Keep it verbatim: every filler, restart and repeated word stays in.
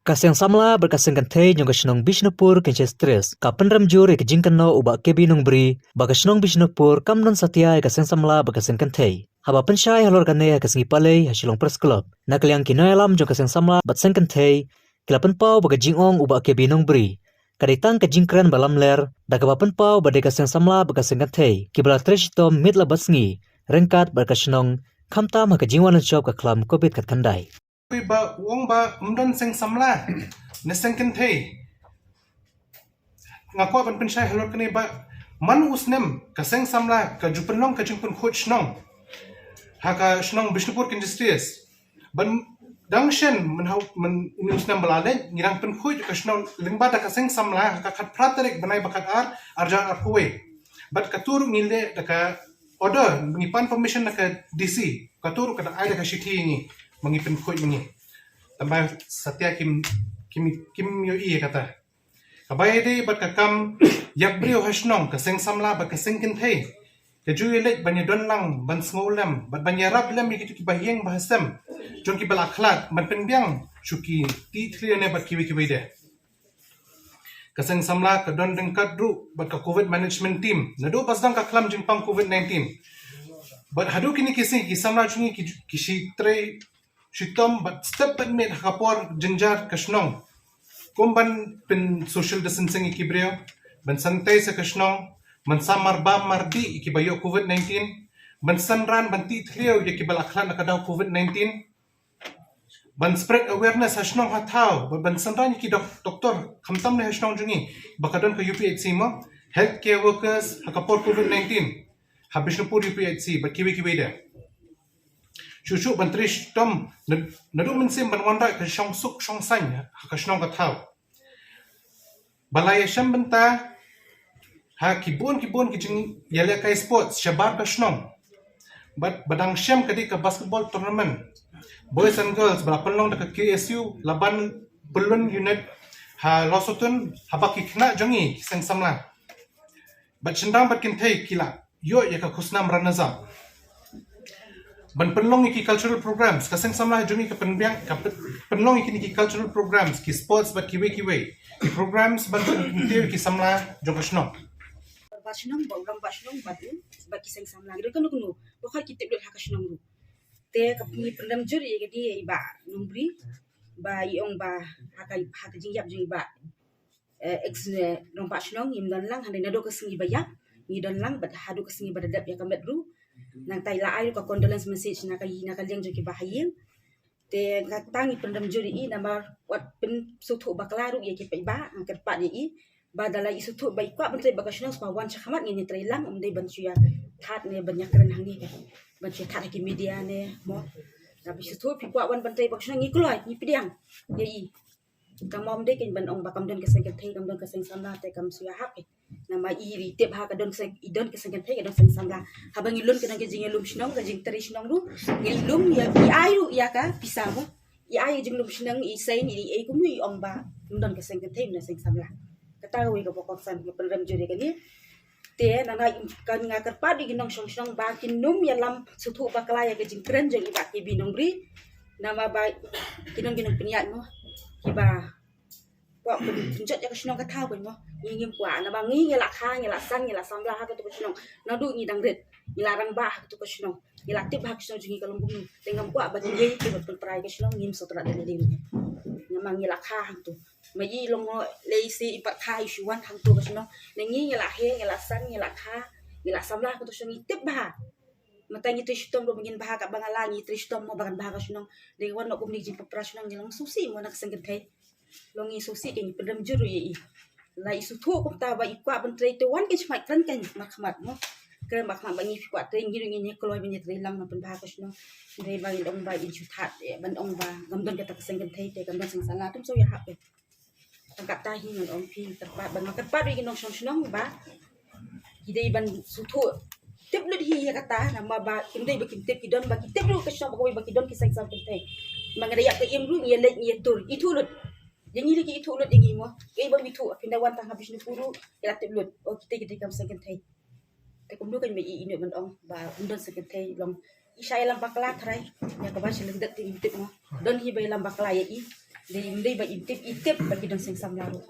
Ka seng samla bad ka seng kynthei jong ka shnong Bishnupur Kynshais Trest ka pynrem jur ïa ka jingkynnoh u Bah K B Nongbri ba ka shnong Bishnupur kam don satia ïa ka seng samla bad ka seng kynthei. Haba pynshai halor kane ha ka sngi Palei ha Shillong Press Club, na ka liang ki nongïalam jong ka seng samla bad seng kynthei ki la pynpaw ba ka jingong u Bah K B Nongbri ka dei tang ka jingkren ba lamler, da kaba pynpaw ba dei ka seng samla bad ka seng kynthei kiba la trei shitom miet la bad sngi ryngkat bad ka shnong, khamtam ha ka jingwan jop ka khlam Covid khatkhyndai. Ba u ong ba ym don seng samla ne seng kynthei. Nga kwah ban pynshai halor kane ba man u snem ka seng samla ka ju pynlong ka jingpynkhuid shnong ha ka shnong Bishnupur Kynshais Trest. Ban dang shen mynhaw myn inu snem ba la leit ngi dang pynkhuid ka shnong lyngba da ka seng samla ha ka khatphra tarik bnai ba khatar arhajar arphew wei. Bad katu ruh ngi leh da ka order, ngi pan permission na ka D C, katu ruh ka da ai da ka shithi ngi ba ngi pynkhuid ngi. Tangba satia kim kim kim ïohi ïa kata. Kaba ïadei bad ka kam ïap briew ha shnong, ka seng samla bad ka seng kynthei ka ju ïaleit ban ïadon lang ban sngewlem bad ban ïarap lem ïa kitu kiba ïeng ba ha sem jong kiba la khlad ban pynbiang shuki ti thli ne bad kiwei kiwei de. Ka seng samla ka don ryngkat ruh bad ka Covid management team naduh ba sdang ka khlam jingpang Covid nineteen. Bad haduh kine ki sngi ki samla jong ngi ki, ki shi trei shitom bad step bad miet ha ka por jynjar ka shnong. Kum ban pyn social distancing ïa ki briew, ban sanitize ka shnong, ban samar bam mar dih ïa kiba ïoh Covid nineteen, ban synran ban tih thliew ïa kiba la khlad na ka daw Covid nineteen, ban spread awareness ha shnong ha thaw, ban, ban synran ïa ki dok-, doktor, khamtam ne ha shnong jong ngi, ba ka don ka U P H C mo, healthcare workers ha ka por Covid nineteen ha Bishnupur U P H C bad kiwei kiwei de. Shuh shuh ban trei shitom na, naduh mynsiem ban wanrah ka shong suk shong saiñ ha ka shnong ka thaw. Ba la ïashem bynta ha ki bun ki bun ki jingïalehkai sports shabar ka shnong. Bad ba dang shem ka dei ka basketball tournament boys and girls ba la pynlong da ka K S U Laban Pyllun Unit ha Lawsutun, haba ki khynnah jong ngi ki seng samla bad shynrang bad kynthei ki la ïoh ïa ka khusnam runners up. Ban pynlong ïa ki cultural programs, ka seng samla jong ngi ka pynbiang, ka pyn-, pynlong ïa kine ki cultural programs, ki sports bad kiwei kiwei ki programs ban pynkyntiew ïa ki samla jong ka shnong. Ba shnong ba u rangbah shnong bad u, bad ki seng samla ki don kano kano ba khot ki tip lut ha ka shnong ruh. Te ka pynrem jur ïa ka dei ïa i Bah Nongbri ba i ong ba ha ka, ha ka jingïap jong i Bah eh, ex, eh, rangbah shnong, ngim don lang, hynrei naduh ka sngi ba ïap ngi don lang, bad haduh ka sngi ba da dep ïa ka met ruh. Nangta i la ai ruh ka condolence message na ka, na ka liang jong kiba ha ïing. Te kata ngi pynrem jur ïa i namar wat pynsngewthuh bakla ruh ïa ki paidbah, nga kyrpad ïa i ba da la i sngewthuh ba i kwah ban trei bad ka shnong, sngewbha wan shakhmat ngin ïa trei lang, ym dei ban shu ïa thad ne ban ïa kren hangne, ban shu ïa thad ha ki media ne mo. Lada phi sngewthuh phi kwah wan ban trei bad ka shnong, ngi kloi, ngi pdiang ïa i. Ka mom de kin ban ong ba kam don ka seng kynthei, kam don ka seng samla te kam shu ïahap eh. Namar i ri tip ha ka don ka seng, i don ka seng kynthei, ka don seng samla. Haba ngi lum ka don ka jingïalum shnong, ka jingtrei shnong ruh ngi lum ïa, i ai ruh ïa ka pisa mo. I ai jinglum shnong, i sign, i ai kumno i ong ba kam don ka seng kynthei, kam don seng samla. Kata kawei kaba kongsan, nga pynrem jur ïa kane. Te nana kan nga kyrpad ïa ki nongshong shnong ba kin ym ïalam sngewthuh bakla ïa ka jingkren jong i Bah K B Nongbri. Namar ba ki nong, ki nongpynïaid mo kiba kwah pynjot ïa ka shnong ka thaw mo. Ngi ngim kwah, namar ngi ngi la kha, ngi la san, ngi la samla ha katu ka shnong. Naduh ngi dang rit ngi la rangbah ha katu ka shnong. Ngi la tip ha ka shnong jong ngi ka long kumno. Te ngam kwah ba kiwei kiba pynpra ïa ka shnong ngim sngewtynnat da lei lei. Namar ngi la kha hangtu. Ma i long lei se i pat kha i shu wan hangtu ka shnong. Ne ngi ngi la heh, ngi la san, ngi la kha, ngi la samla ha katu ka shnong, ngi tip bha. Mynta ngi trei shitom ruh ba ngin bha, katba nga la ngi trei shitom mo ba kan bha ka shnong. Dei wan noh kumne jingpynpra shnong, ngi long sngewsih mo na ka seng kynthei. Long ngi sngewsih, ngi pynrem jur ruh ïa i. La i sngewthuh kumta ba i kwah ban trei te wan, kin shmai kren, kin markhmat mo. Kren markhmat ba ngi phi kwah trei, ngi ruh ngin ïa kloi ban ïa trei lang ban pynbha ka shnong. Hynrei ba ngin ong ba in shu thad, eh, ban ong ba ngam don kata ka seng kynthei te kam don seng samla, te ym sngewsih ïahap eh. Tang kata hi ngan ong phi kyrpad, ban kyrpad ïa ki nongshong shnong ba ki dei ban sngewthuh tip lut hi ïa kata, namar ba kim dei ba kim tip, ki don ba ki tip ruh ka shnong ba kawei ba ki don ki seng samla kynthei. Ma nga da ïap ka im ruh ngi ïa leit ngi ïa tur, ithuh lut. Ïa ngi lei ki ithuh lut ïa ngi mo. Kaei ba ithuh, phin da wan tang ha Bishnupur ruh ki la tip lut. O kita ki dei kam seng kynthei. Te kumno kan ba i, i nud ban ong ba ym don seng kynthei, long i shah ïalam bakla tharai. Ïa kaba sha lyndet te im tip mo. Don hi ba ïalam bakla ïa i. Dei, dei ba im tip, i tip ba ki don seng samla ruh.